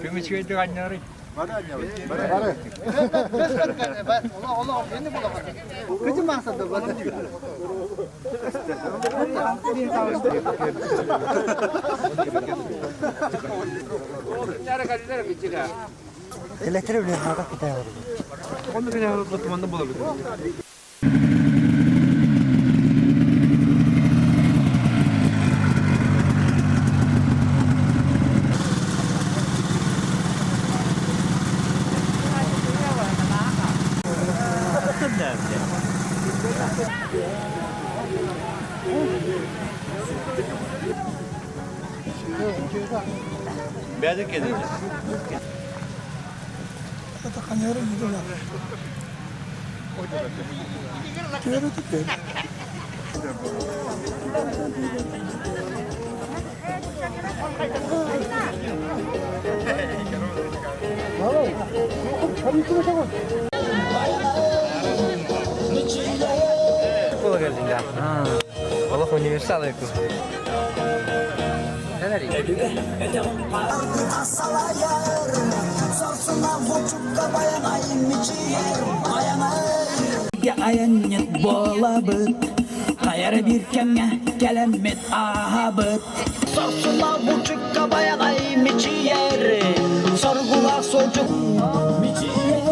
Көмүскэйдик анньары. Олох универсал Айанньыт буолабыт, хайара биир кэмҥэ кэлэммит ааһабыт. Сорсула булчукка байанай мичийэр, соргулаах суолдьут мичийэр.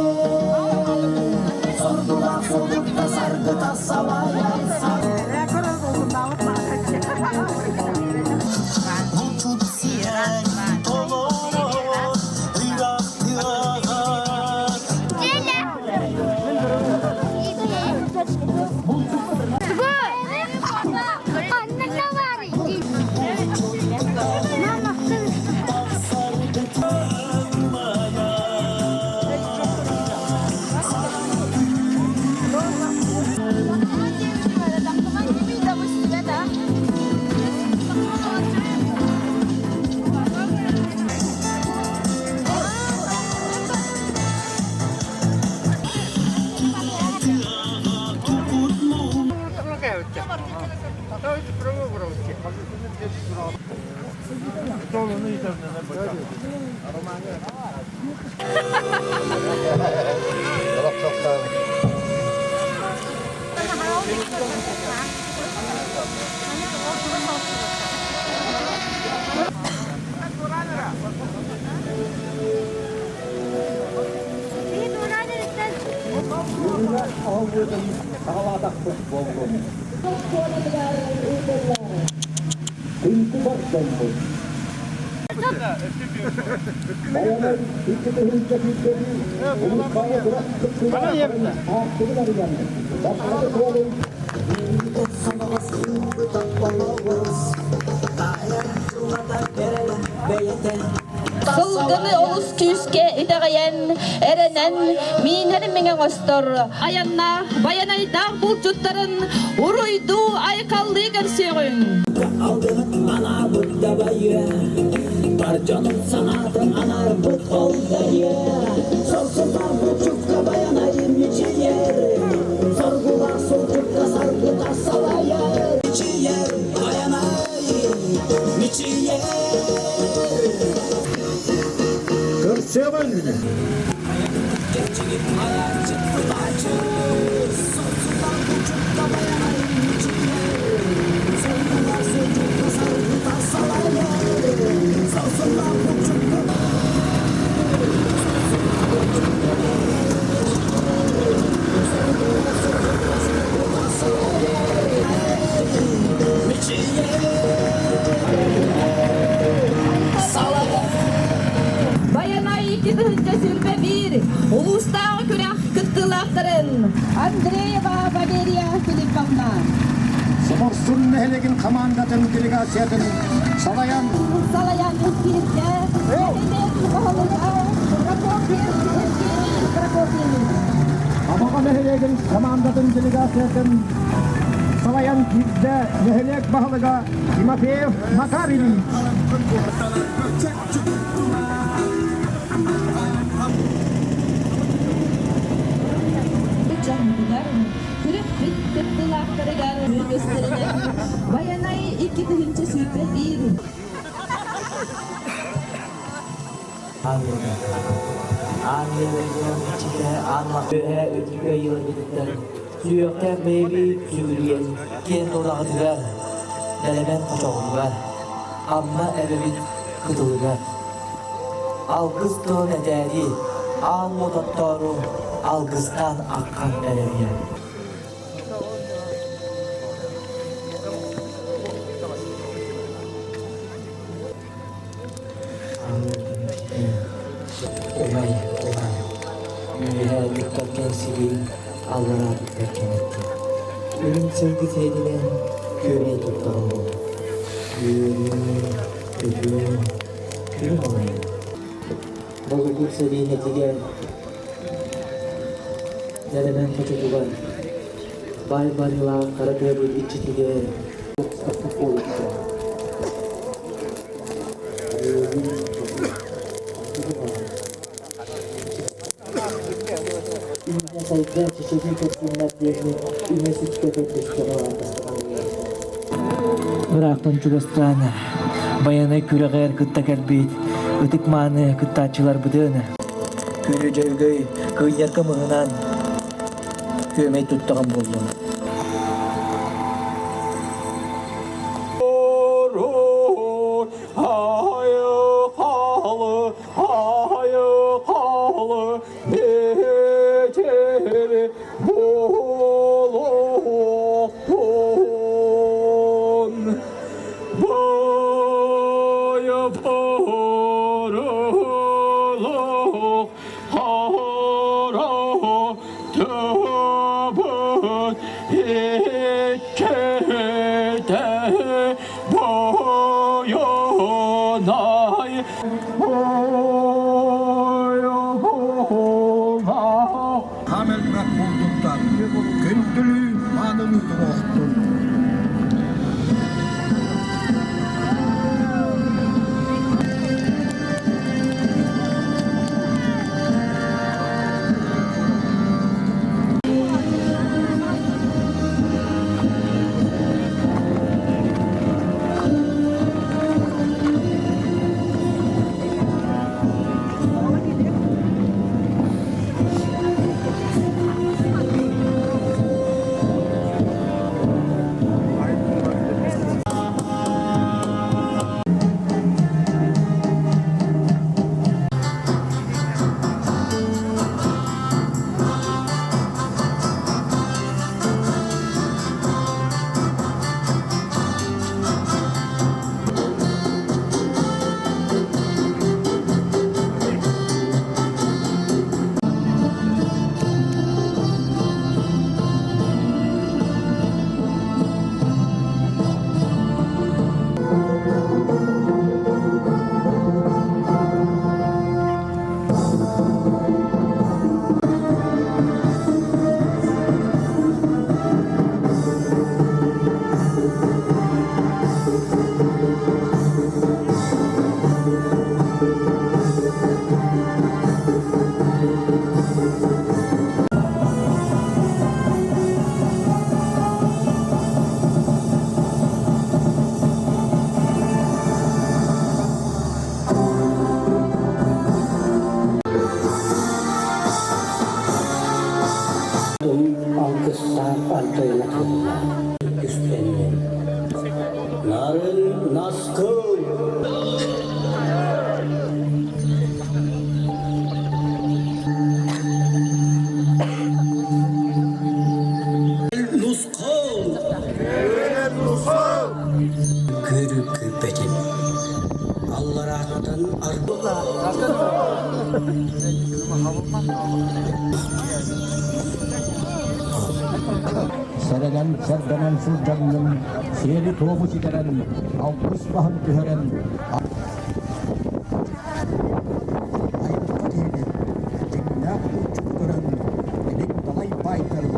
Соргулаах суолдьукка саргыта салайар. Булчут сиэн толорор, ыраах аһыллыытын саҕалаатахпыт буоллун. Оскуолатыгар ыытыллар. Күндү бар дьоммут! Байанай 2021 улуустааҕы күрэх кыттыылаахтарын ааттарын арыйан, бастакы суолун Сомоҕос ыыппыта олоҕус, таайар дьылҕата эрэл бэйэтэ. Сылгыны олус күүскэ итэҕэйэн, эрэнэн, миинэр миҥэ оҥостор. Айаннаах, байанайдаах булчуттарын уруйдуу, айхаллыы көрсүөҕүҥ! Алдыбыт анаабыт дабайыа, бар дьонум санаатын анаарбыт ол дайыа. Сорсутар булчукка байанай мичийэр, соргулаах сулчукка саргыта салайар. Мичийэр байанай, мичийэр. Көрсөҕүн! Кэчигит айааччыт тутааччы, сорсутар булчукка байанай мичийэр, соргулаах сулчукка саргыта салайар. Сорсутар булчукка Байанай 2021 улуустааҕы күрэх кыттыылаахтарын Андреева Валерия Филипповна, Соморсун нэһилиэгин хамаандатын делегациятын салайан салайан киирдэ нэһилиэк баһылыга Прокопьев Евгений Прокопьевич. Абаҕа нэһилиэгин хамаандатын делегациятын салайан киирдэ нэһилиэк баһылыга Тимофеев Макар Ильич. Дьоммутугар күрэхпит кыттыылаахтарыгар үгэстэринэн Байанай 2021 Аан иччитэ аан үөһэ үрдүкү айыыларбытыттан сүһүөхтээх бэйэбит сүгүрүйэн киэн туолаҕытыгар, нэлэмэн хочоҕутугар, Амма эбэбит кытылыгар. Алгыс тылын этээри, аан уот оттоору алгыстаан аххан эрэбиэ. Умай, умай, үөһээ туттар сибил, аллараа туттар кэнэттин. Үрүҥ сылгы сиэлинэн күөмэй туттарым буолуо. Үөрүөм, көтүөм, күлүм алайым. Болугур сэлиэнньэтигэр Нэлэмэн хочотугар баай барыылаах хара тыабыт иччитигэр Үүнэ-сайда чэчиги көрсүннэр диэни үҥэ-сүктэ көрдөстөҕө Ыраахтан чугастаан Байанай күрэҕэр кытта кэлбит ытык-мааны кыттааччыларбытын Күнү дьөргөй кыынньарга мыһынан күөмэй туттаҕым буоллун. Хам элбэх булдуттар күндүлүү маанылыы туруохтун. Алларааттан Сэрэнэн, сэрдэнэн сылдьаҥҥын, сиэри-туому ситэрэн, алгыс баһын түһэрэн, айылҕа киһини, дьиҥнээх булчуту көрөн, илик далай баайдарын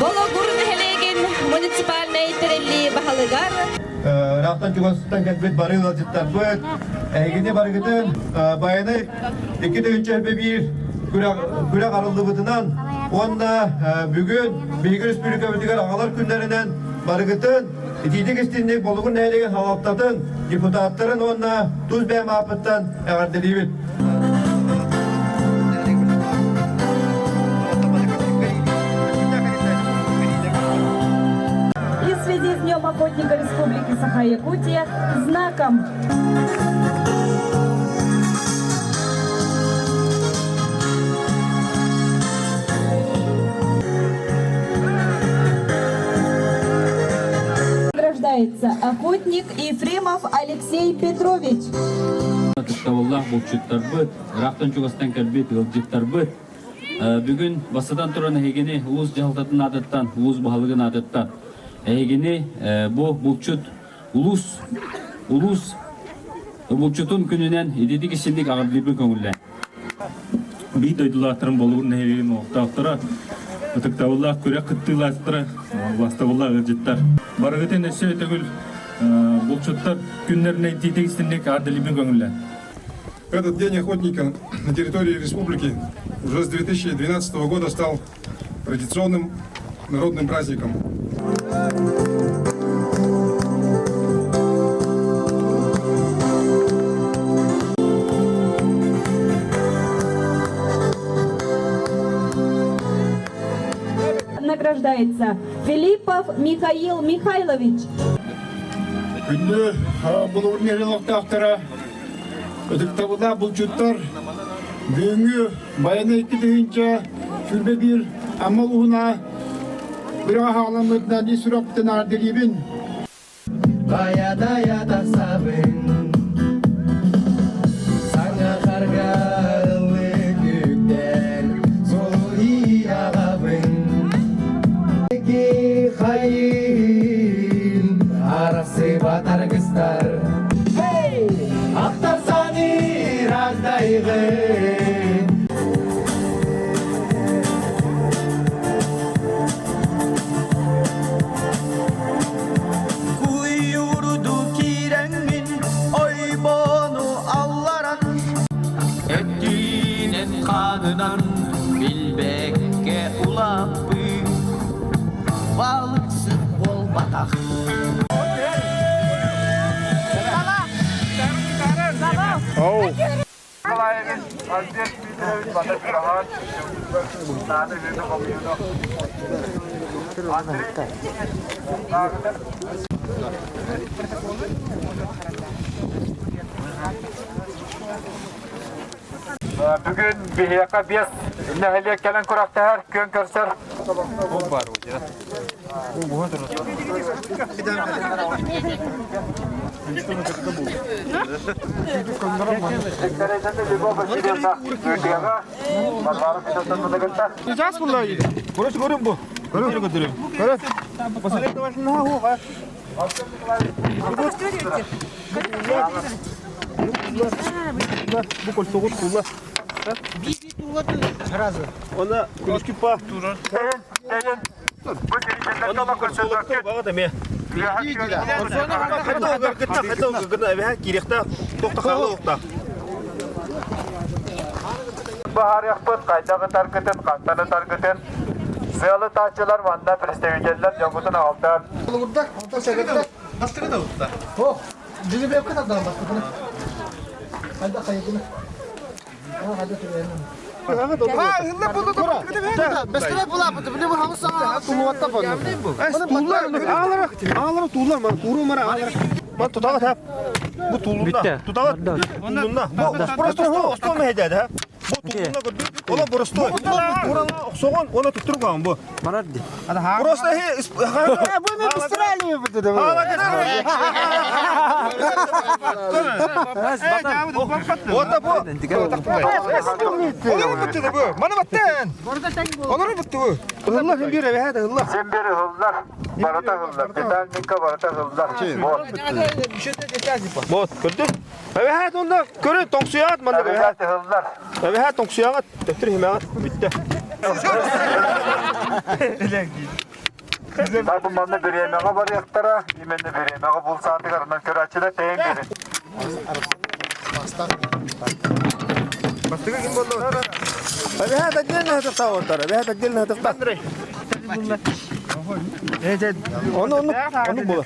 Бологур нэһилиэгин муниципальнай тэриллии баһылыгар Ыраахтан чугастан кэлбит бары ыалдьыттарбыт, эһигини барыгытын Байанай 2001 күрэх арыллыбытынан уонна бүгүн биһиги республикабытыгар аҕалар күннэринэн барыгытын итиитик истинник Болугур нэһилиэгин салалтатын, депутаттарын уонна тус бэйэм ааппыттан эҕэрдэлиибит. И в связи с Днем охотника Республики Саха-Якутия знаком Награждается охотник Ефремов Алексей Петрович. Ытыктабыллаах булчуттарбыт, ыраахтан чугастан кэлбит ыалдьыттарбыт, бүгүн бастатан туран эһигини улуус дьаһалтатын аатыттан, улуус баһылыгын аатыттан эһигини бу булчут улуус улуус булчутун күнүнэн ититик исинник аҕырдыырбын көҥүллээн. Биир дойдулаахтарын Болугур нэһилиэгин олохтоохторо, ытыктабыллаах күрэх кыттыылаахтара, убастабыллаах ыалдьыттар. Барыгытын өссө төгүл булчуттар күннэринэ итиитик истинник аардалыыбын көҥүллээн. Этот день охотника на территории республики уже с 2012 года стал традиционным народным праздником. Награждается Филиппов Михаил Михайлович. Күндү булугун олохтоохторо ытыктабыллаах булчуттар бүгүҥҥү Байанай 2021 Амма улууһуна күрэх аҕаламмытынан ис сүрэхпитин эҕэрдэлиибин. Баядая тахсабын Саҥа харга ыллык үктэн Суолу аҕабын Хайын арасыба таргыстар Hey! Ахтарсан ырагдайгын Куйуурду киирэҥҥин ойбону алларан Эттиинэн хаанынан билбэккэ улааппыт балыксыт буолбатах. Бүгүн биһиэхэ биэс нэһилиэк кэлэн күрэхтэһэр, күөн көрсөр. Баһаарыахпыт хайдах ытаргытын, хантан ытаргытын сыалы тааччылар манна представителлэр дьоҥҥутун аҕалтаан. Бу тулуна көрдү. Ола боростой. Урала охсоҕон, оны туттуруган бу. Барар ди. Просто Бу мы постирали бу да. Вот бу. Олору бутты бу. Мана баттен. Олору бутты бу. Ылла сен бир эбе ылла. Сен бери ыллар. Барыта ыллар. Детальникка барыта ыллар. Вот. Вот, көрдү. Эбэһээт онно көрө тоҥсуйаат манна эбэһээт. Ыллар. Эбэһээт тоҥсуйаҕыт, төттөр иһимэҕит бүттэ. Бу манна бириэмэҕэ барыахтара, именно бириэмэҕэ булсаатыгар онон көрөөччүлэр тэйэн биэрин. Бастыгы ким болду? Эбэһээт отдельно хатыхта оттар, эбэһээт отдельно хатыхта. Ону ону ону була.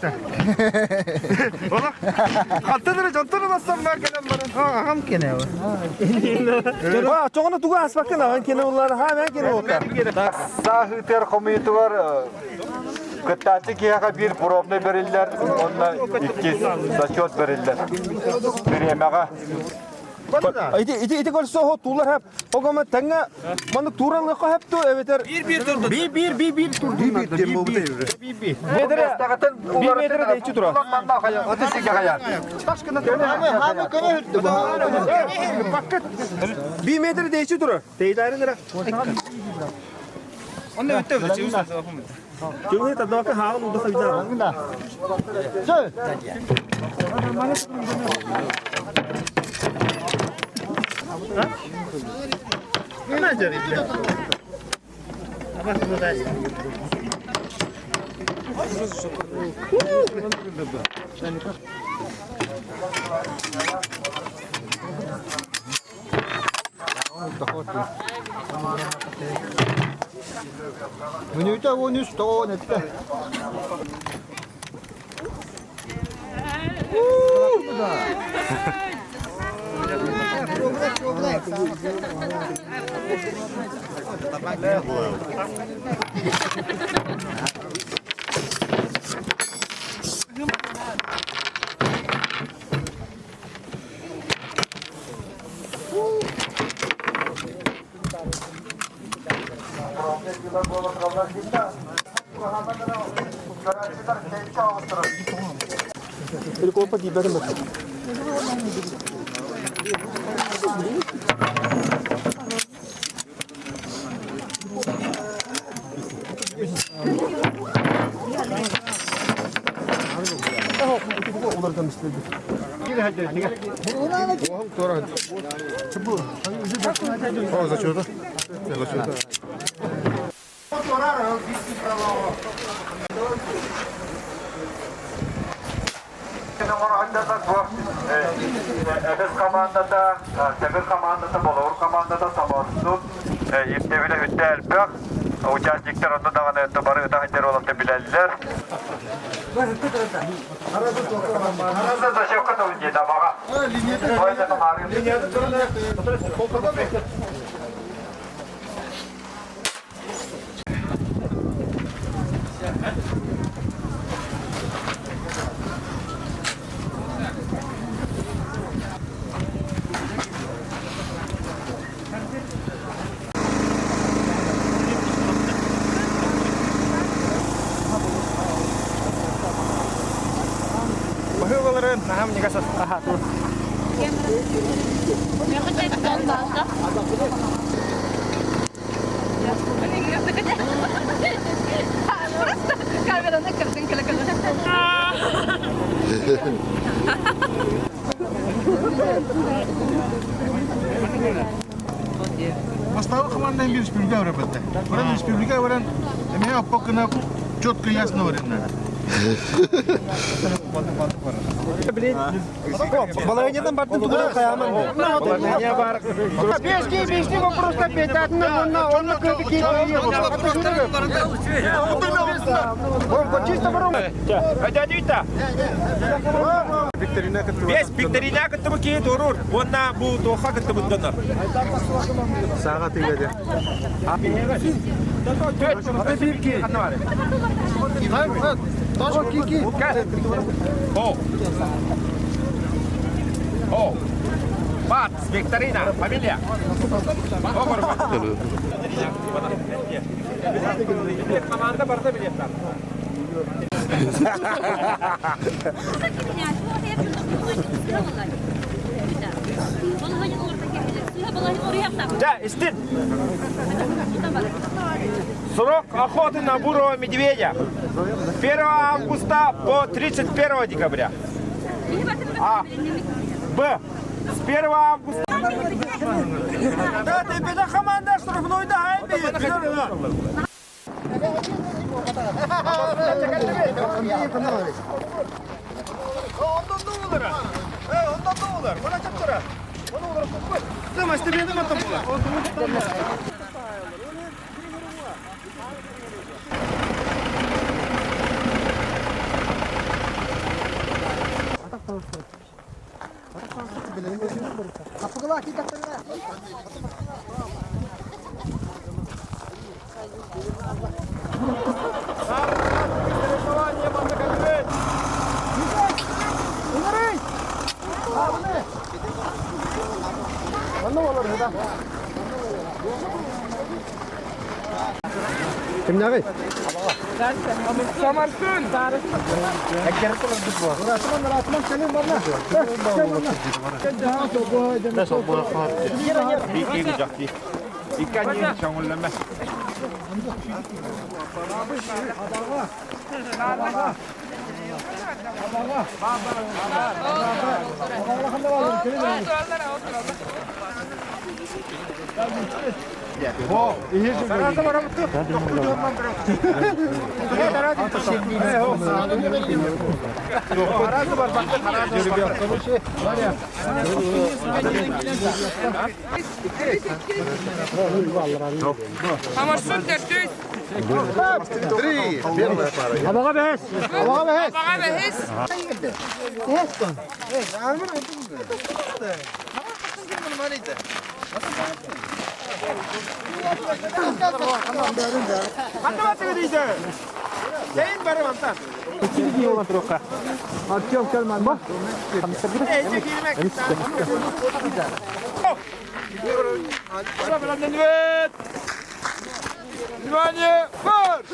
Хаттан дьонтон ылассам бар кэлэн баран. Аҕам кене. Ба, чоҕону тугу аспаккын аҕан кене уллар, ха мен кене оттар. Саахытыр хомуйтугар кыттааччы киһиэхэ биир пробный бериллэр, онно иккис зачет бериллэр. Бириэмэҕэ. Ити ити ити көрсө хо тулар хап. Огома тэҥҥэ маннык тууралыахха хөп ту эбэтэр биир биир турду. Биир биир биир биир турду. Биир биир диэн буолбута биир биир. Метр биир метр дэйчи тура. Аты сигэ хаяр. Биир метр дэйчи тура. Тэйдарын ра. Онно өттө өттө Чугуй тадока хаал уду хайда. Мүнүүтэ 13 тоҕон эттэ. Или колпа диберим бат. О, зачета. Зачета. Эбис командата, Тебир командата, Болоор командата, Саморсун, Иртебиле хүтте элбэх, участниктар онно даҕаны бары ытаһыттар олохто билэллэр. Зачем каталыги табаға? Баһыыларын наһам нигасас аха тур. Просто камераны кырдың Бастакы команда бир республика өрөпөттө. Баран республика баран эме аппакына четко ясно баран. Балагенен бардын тугудан каяман. Балагене бар. Бешки, бешки вопрос опять. Онна, онна көбі кейіп. Чисто баром. Дядя Бес викторина кыттыбы кии турур. Онна бу тоха кыттыбы донор. Сага тигеде. О. О. Бар. Аат, викторина, фамилия. Команда барда билеттар. Да, истин. Срок охоты на бурого медведя 1 августа по 31 декабря. А. Б. С 1 августа. Да, ты беда команда, штрафной да, Кимнәгый? Три. Первая пара. Абаға бәс. Абаға бәс. Абаға бәс. Внимание, марш!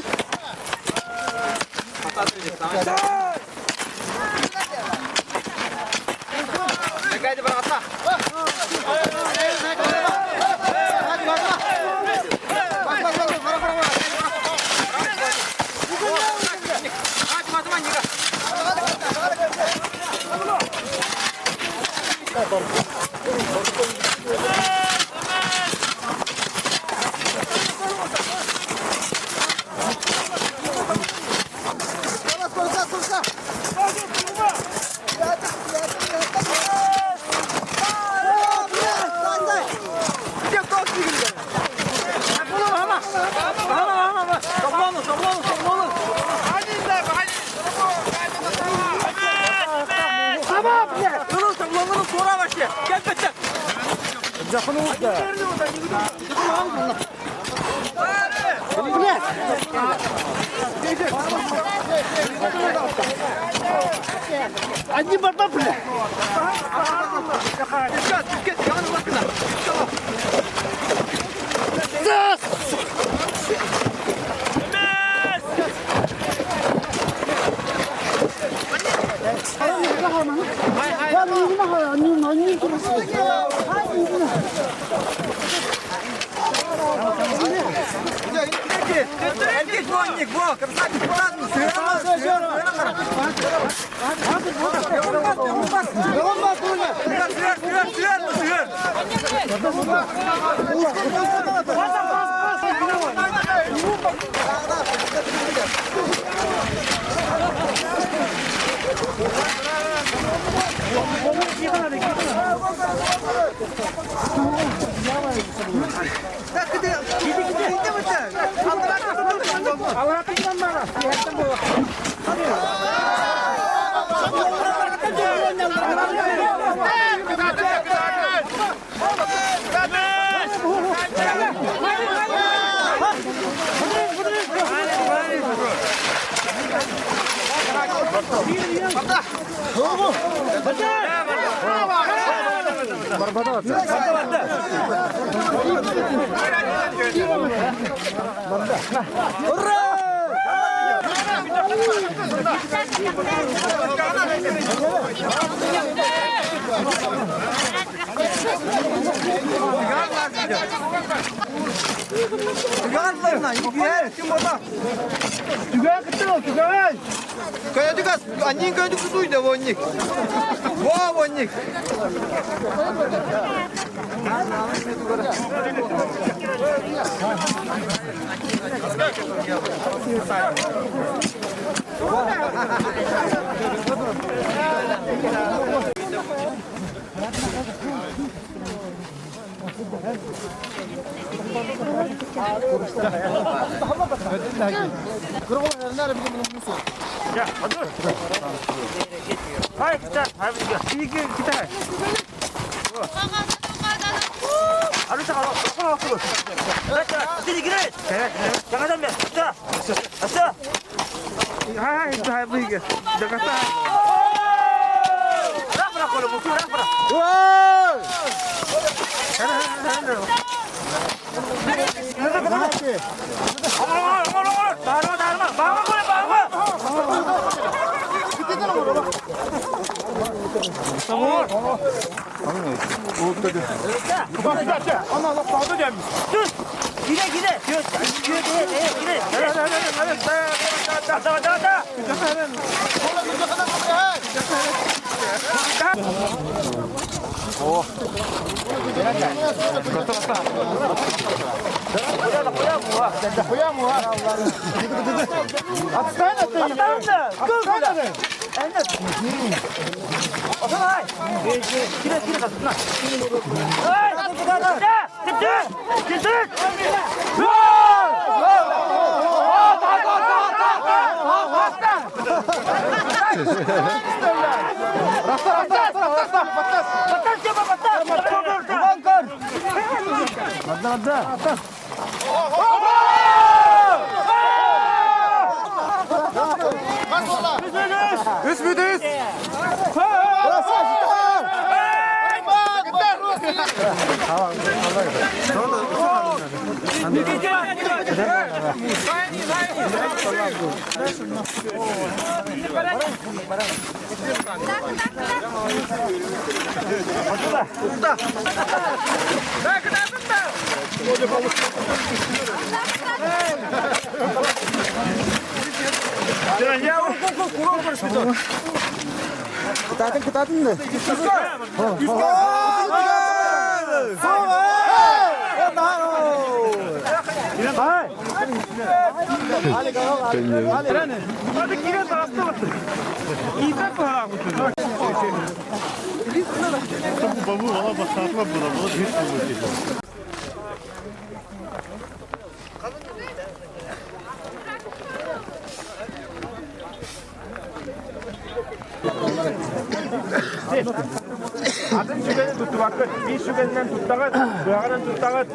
Атын сүгэни туттубаккыт, биир сүгэнинэн туттаҕыт, быһаҕынан туттаҕыт.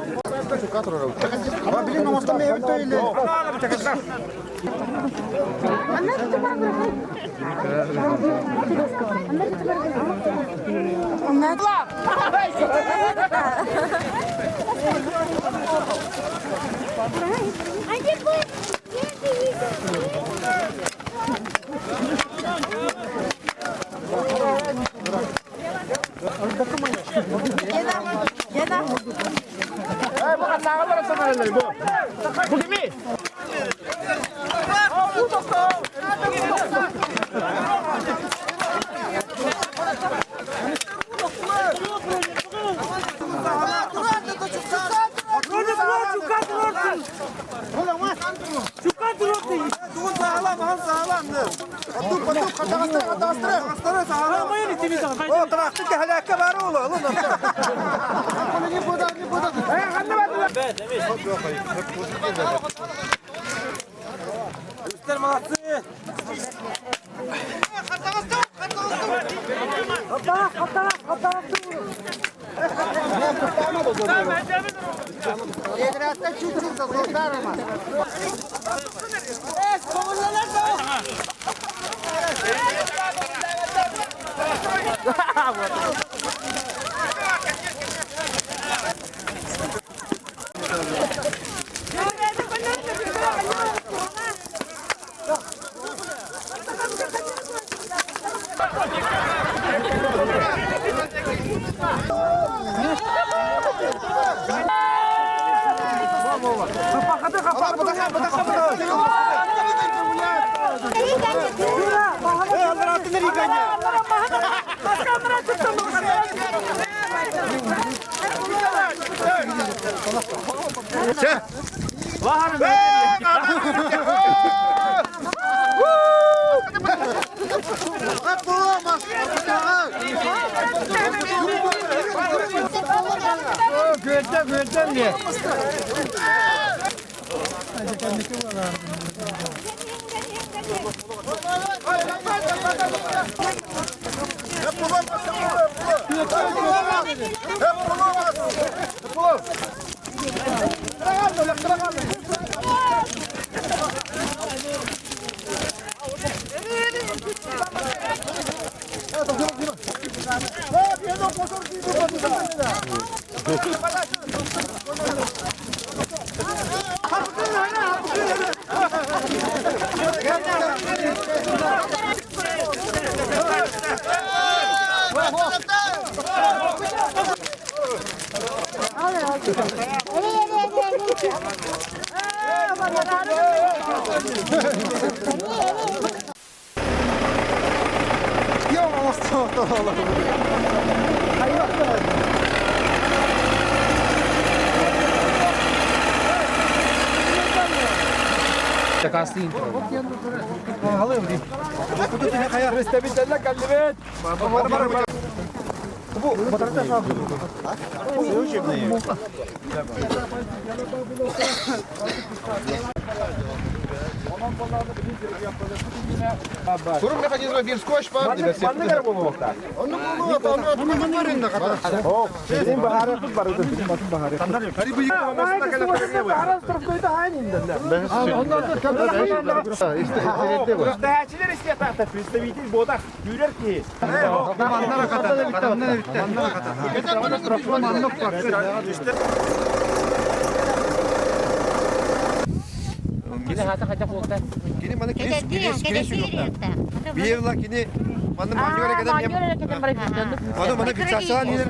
Сурун механизма бир скотч бар. Кини маны кини кини сүгөктө. Биевла кини маны маньор экеден Маны маны фиксациялан илер.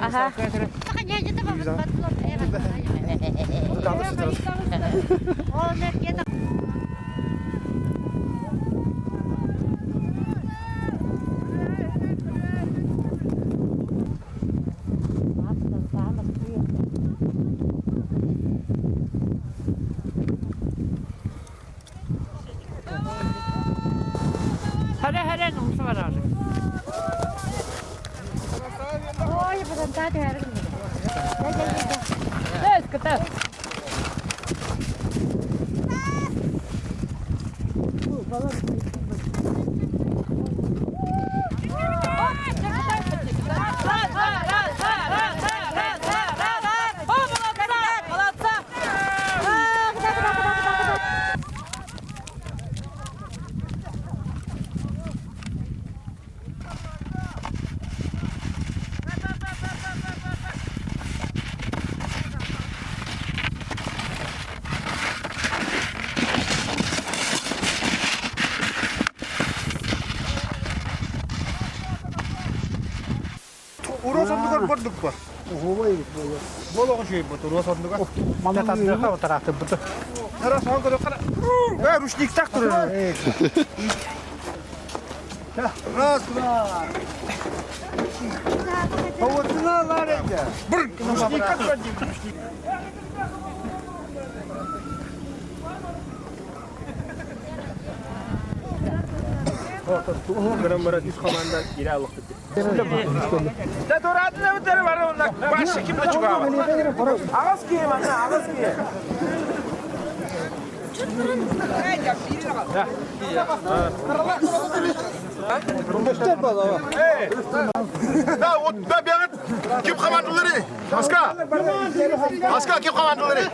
Да, вот да бягат ким командалары? Аска. Аска ким командалары?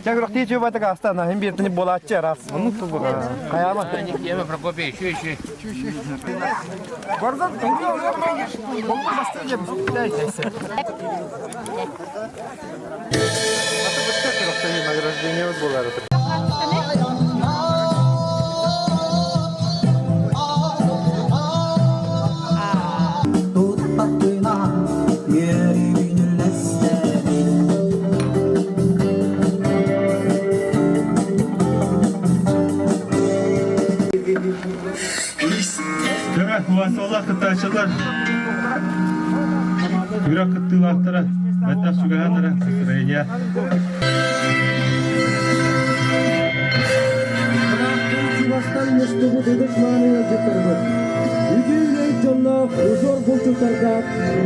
Чаграхти чубатык астана хим биртини болааччы раз. Каяма. Прокопий, еще, еще. Награждение болар. Көмө кубасалар кыттаачылар күрэх кыттыылаахтара бэттэх сүгэһэннэрэ настроение Чугастан мустубут ытык-мааны ыалдьыттарбыт. Үтүү үлэһит дьонноох узор булчуттарга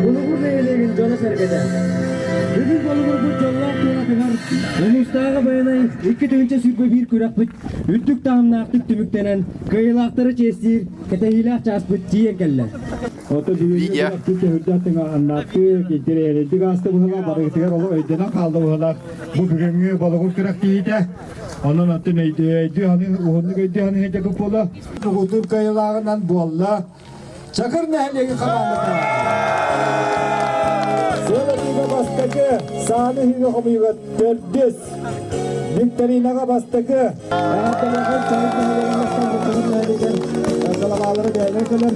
Улугур нэһилиэгин дьоно-сэргэтэ. Бүгүн Болугурбут дьоллоох туонатыгар улуустааҕы байанай 2021 күрэхпит үрдүк таһымнаахтык түмүктэнэн кыайыылаахтары чиэстиир кэтэһиилээх чааспыт тиийэн кэллэ. Ото бүгүҥҥү күрэхпит төһүрдээх тыҥааһыннаахтык, интэриэһинэйдик ааста быһыылаах, барыгытыгар олох өйдөнөн хаалла быһыылаах. Бу бүгүҥҥү Болугур күрэхтэһиитэ. Онон атын өйдүү саныы, уһуннук өйдүү саныы сылдьаргыт буолуо. Тугутур кыайыылааҕынан буолла. Чакыр нэһилиэгин хамаандата. Сыалатыыга бастакы, сааны үһүгэ хомуйуга төрдүс. Викторинаҕа бастакы. Эҕэрдэлээх Чайык нэһилиэгин бастаан нэһилиэгэр салабаалары бэйэлэрэ кэлэр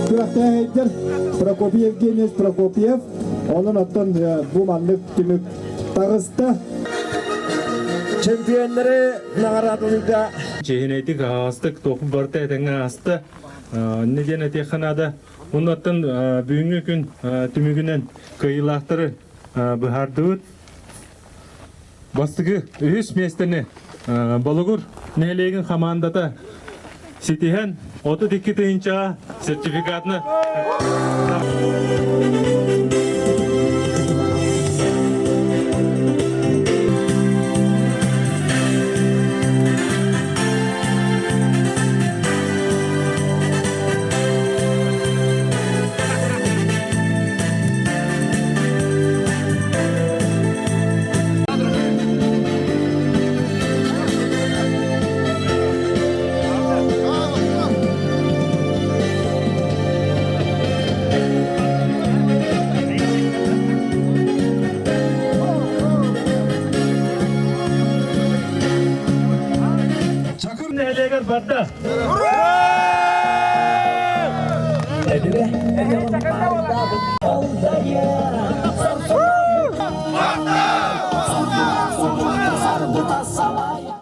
күрэхтэһэйдэр Прокопий Евгеньевич Прокопьев. Онон оттон бу маннык түмүк таҕыста. Чемпионнары наҕараадалыырга Чиэһинэйдик аһаҕастык туохпут барыта этэҥҥэ ааста. Иннэ диэн этиэххэ наада. Оннуттан бүгүҥҥү күн түмүгүнэн кыайыылаахтары быһаардыбыт. Бастакы үһүс миэстэни Болугур нэһилиэгин хамаандата ситиһэн 32 тыһыынчаҕа сертификатны Чакыр нэһилиэгэр барда.